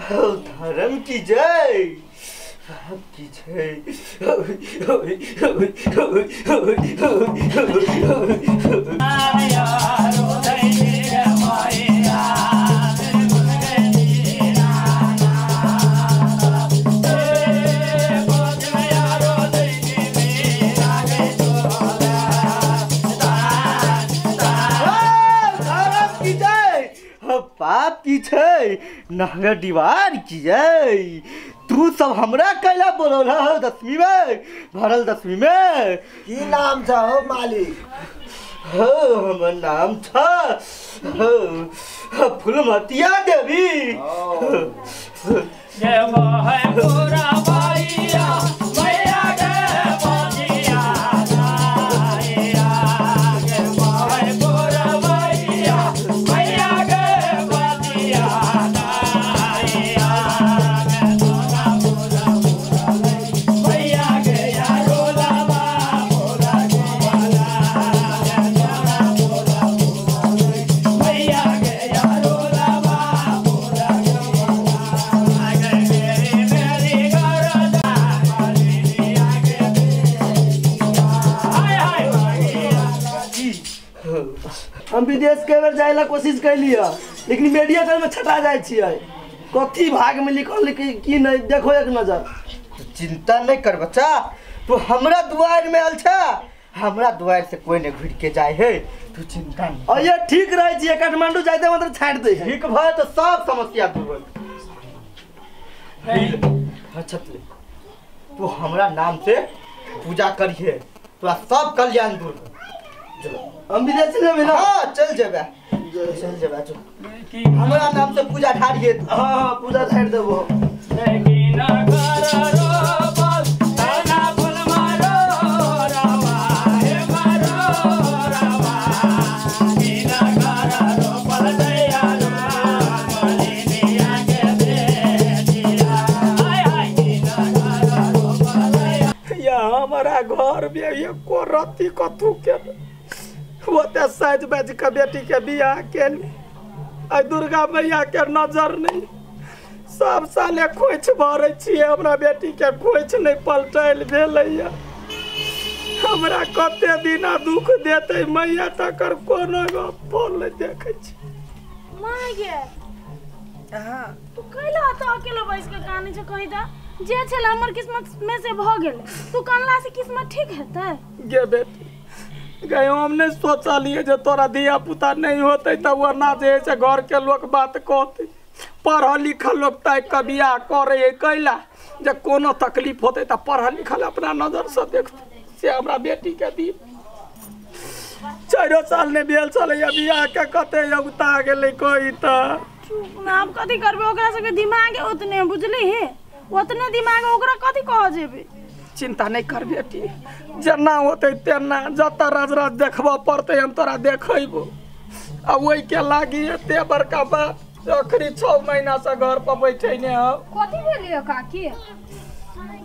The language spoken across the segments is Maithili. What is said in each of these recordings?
धर्म की जय, पाप की जय। पाप की छै नहर दीवार की जय। तू सब हमरा कैला बोलौला हो दसवीं में, भरल दसवीं में। की नाम छ हो मालिक? हो हमर नाम छ हो फुलमतिया देवी। जय है पूरा भैया मैया के बजिया आया, जय है पूरा भैया मैया के बजिया आया, सोना पूरा पूरा मैया के यारोला बा बोला गोवाला, सोना पूरा पूरा मैया के यारोला बा बोला गोवाला, मेरी मेरी गरदा मालिनी आगे हाय हाय। हम विदेश के बेर जाय ला कोशिश कैलियै लेकिन मीडिया कर में छटा जाय छियै। कथी भाग में लिखल की नहीं देखो एक नजर। चिंता नहीं कर बच्चा, तू हमरा दुआर में आयल छ, हमरा दुआर से कोई नहीं घुर के जाए है, तू चिंता नहीं। और ये ठीक रहे छियै, काठमांडू जाइते मतलब छाट दे है। ठीक भय तो सब समस्या दूर हो। अच्छा ले, तू हमरा नाम से पूजा करिए, तोरा सब कल्याण दूर हो। हम विदेश जेबै ना? हाँ चल जेबे, चल जेबे, चल। हमरा नाम से पूजा ढारिए तू। हाँ हाँ पूजा ढारि देबो। या हमारा घर में एको रत्ती कथू के ओते साइज बाज के बेटी के बियाह केली, आई दुर्गा मैया के नजर नहीं। सब साले खोइछ भरै छियै, हमरा बेटी के खोइछ नहीं पलटल भेलैया। हमरा कते दिना दुख देतै मैया तकर कोनो गप नहीं देखै छी। माय गे, हां तू कैला तो अकेला बैस के कानै छ? कहि दा जे छल हमर किस्मत में से भ गेलै, तू कानला से किस्मत ठीक हेतै? गे बेटी गए हम नहीं सोचलिए जे तोरा धिया पुता नहीं होते तब ओना जे है घर के लोग बात कहते, पढ़ल लिखल लोग ताकि के बियाह करे कैला जे कोनो तकलीफ होते तो पढ़ल लिखल अपना नजर से देखते। से हमरा बेटी के दी 4 साल ने भेल छलैया बियाह के, कते योग्यता गेलै कोई त चुप ना। अब कथी करबे, ओकरा सबके दिमाग ओतने बुझली हे, ओतने दिमाग ओकरा कथी कह जेबे। चिंता नहीं कर बेटी, जेना होते तेना जतऽ राज राज देखबऽ पड़तै हम तोरा देखेबो। आ ओहि के लागी एते बड़का बात अखनी 6 महीना से घर पर बैठे ने हो। कथी भेलै काकी?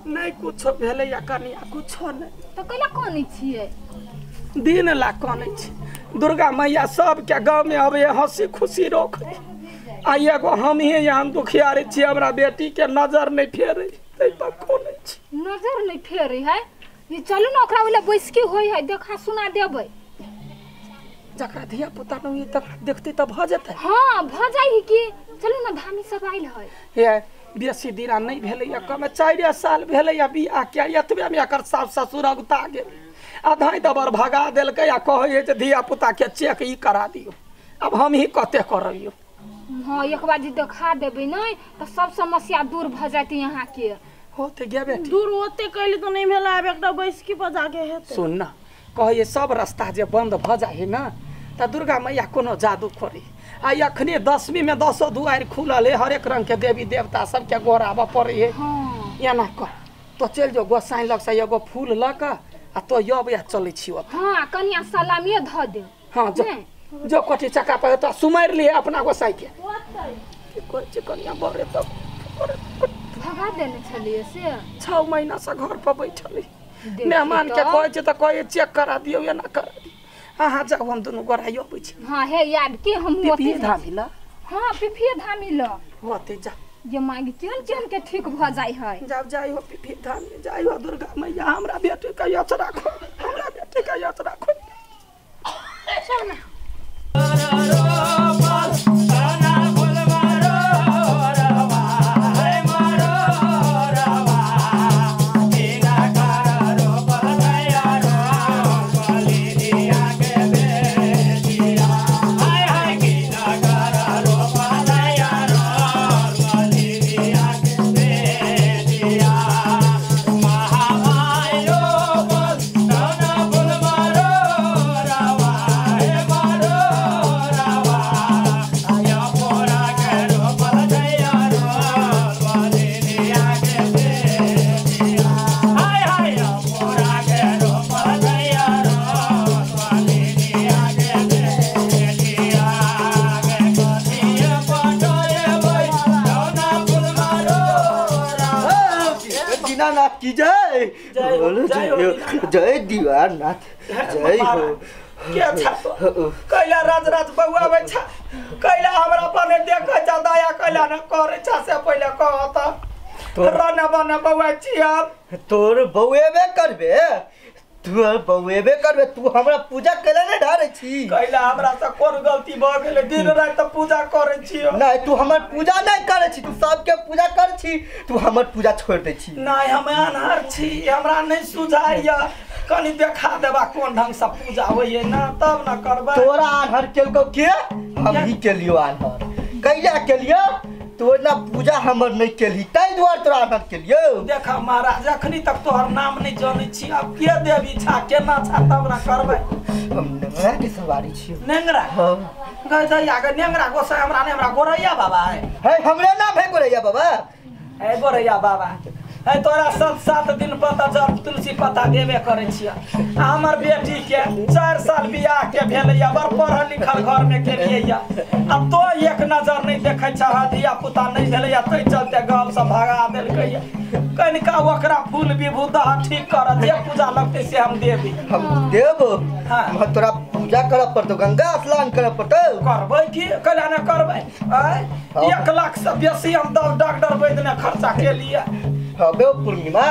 नहीं कुछ भेलै या कनिया, कुछो नहीं। तो कैला कानै छियै? दिन ला कानै छी। दुर्गा मैया सबके गाँव में अबै हंसी खुशी रोक, आ एगो हम ही यहाँ दुखियारे छी, हमरा बेटी के नजर नहीं फेरै तै पर कानै छी। नजर नहीं फेरै है? ये चलू ना ओकरा ओला बैसकी होय है, देखा सुना देबै। जकरा धिया पुता नहीं तक देखते तब भ जेतै। हां भ जाइ की, चलू ना धामी सब आइल है। हे बेसी दिना नहीं भेलै या कम 4 साल भेलै या बियाह के, एतबे में एकर सास ससुर अगुता गेल, आधा दबर भगा देलकै आ कहै है जे धिया पुता के चेक ई करा दियौ। अब हम ही कते करबियौ। हां एक बार जे देखा देबै नै त सब समस्या दूर भ जातै यहाँ के। होते गे बेटी, दूर ओते कैली तो नहीं भेला, आब एकटा बैसकी पर जाके हेतै। सुन ना, कहै सब रास्ता जे बंद भ जाइ ना त दुर्गा मैया कोनो जादू करी। आ अखनी 10वीं में 10 दुआरि खुलल है, हरेक रंग के देवी देवता सबके गोहराबऽ पड़े है। एना कर तो चलि जो गोसाई लग से एगो फूल लऽ कऽ आ तो यब या चलै छी ओतऽ। हां कनिया सलामिये धऽ देब। हां जो जो कोठी चक्का पर तो सुमारि लिए अपना गोसाई के। की करै छै कनिया बड़े तब भगा देने छलियै से 6 महीना से घर पर बैठल है। मेहमान के कहै छै तऽ कहै चेक करा दियौ एना करा दियौ। अहाँ जाउ हम दुनू गोराइ अबै छी। हां हे याद के हम पिपिये धामी ल। हां पिपिये धामी ल होते जा। जे मांग केहन केहन के ठीक भ जाय है। जब जाय हो पीपी धाम जाय हो दुर्गा मैया हमरा बेटी के यश राखो, हमरा बेटी के यश राखो। चल ना। दीनानाथ की जय, जय जय दीवारनाथ जय हो। के छा तो कैला राज राज बउआ छा, कैला हमरा पने देखै छा दया कैला न करै छा से पहिले कहत तोरा न बने बउआ छी हम। तोर बउएबे करबे, तू बउएबे करबे, तू हमरा पूजा कैला ने ढारै छी। कैला हमरा से कोन गलती भ गेलै? दिन राति त पूजा करै छी। नहीं तू हमर पूजा नहीं करै छी, तू सबके पूजा कर छी, तू हमर पूजा छोड़ दै छी। नहीं हम अनहर छी, हमरा नहीं सुझाइया, कनी देखा देबा कोन ढंग से पूजा होइए ना तब ना करबै। तोरा अनहर केलकौ के? हम ही केलियो अनहर। कैला केलियो? तो ना पूजा हमर नहीं केली तै दुआरे तोरा अनहर केलियो। देख महाराज अखनी तक तोहर नाम नहीं जानै छी, अब के देवी छा केना छा तब ना करबै। हम नेंगरा के सवारी छी। नेंगरा? हां। गई दैया के नेंगरा गोसाई हमरा नहीं, हमरा गोरैया बाबा है। है हमरे नाम है गोरैया बाबा। है गोरैया बाबा है तोरा 7-7 दिन पता जब तुलसी पता देबे करै छियै। हमर बेटी के 4 साल बियाह के भेलैया, बड़ पढ़ल लिखल घर में केलियै, अब तो एक नजर नहीं देखै छह, धिया पुता नहीं भेलैया तै चलते गाँव से भगा देलकैया। कनिका ओकरा फूल विभूत दह ठीक कर, जे पूजा लगतै से हम देबै। हम देब? हाँ। तोरा पूजा करऽ पड़तौ, गंगा स्नान करऽ पड़तौ। करबै की कैला ने करबै? आँय 1 लाख से बेसी हम डॉक्टर वैद्य ने खर्चा केलियै। हबे पूर्णिमा,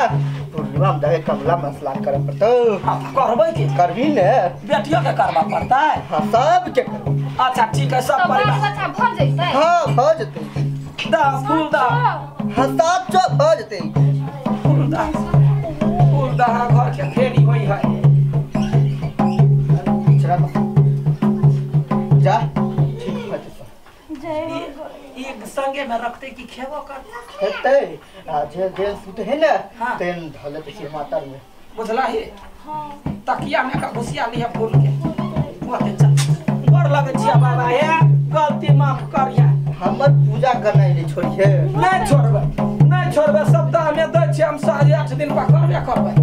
पूर्णिमा हम जाके कमला में स्नान करे पड़तौ। हाँ करबै की? करबी ने, बेटियों के करबा पड़तै। हाँ सबके करबै। अच्छा ठीक है, सब परिवार बच्चा भ जैतै। हाँ भ जैतै। दा फूल दा। हाँ सब चो भ जैतै। फूल दा, फूल दा घर के फेरी होई है। चला जा ठीक भ जैतै। जय एक संगे में रखते की खेबो करते हेतै। आ जे जे सुत है ना तेन धले ते माता में बुझला ही। हां तकिया में का घुसिया लिया फूल के बहुत अच्छा गोर लगे छिया बाबा। हे गलती माफ करिया, हमर पूजा करनाइ नहीं छोड़िए। नहीं छोड़बै, नहीं छोड़बै, सप्ताह में दै छियै हम 8.5 दिन पर करबे करबै।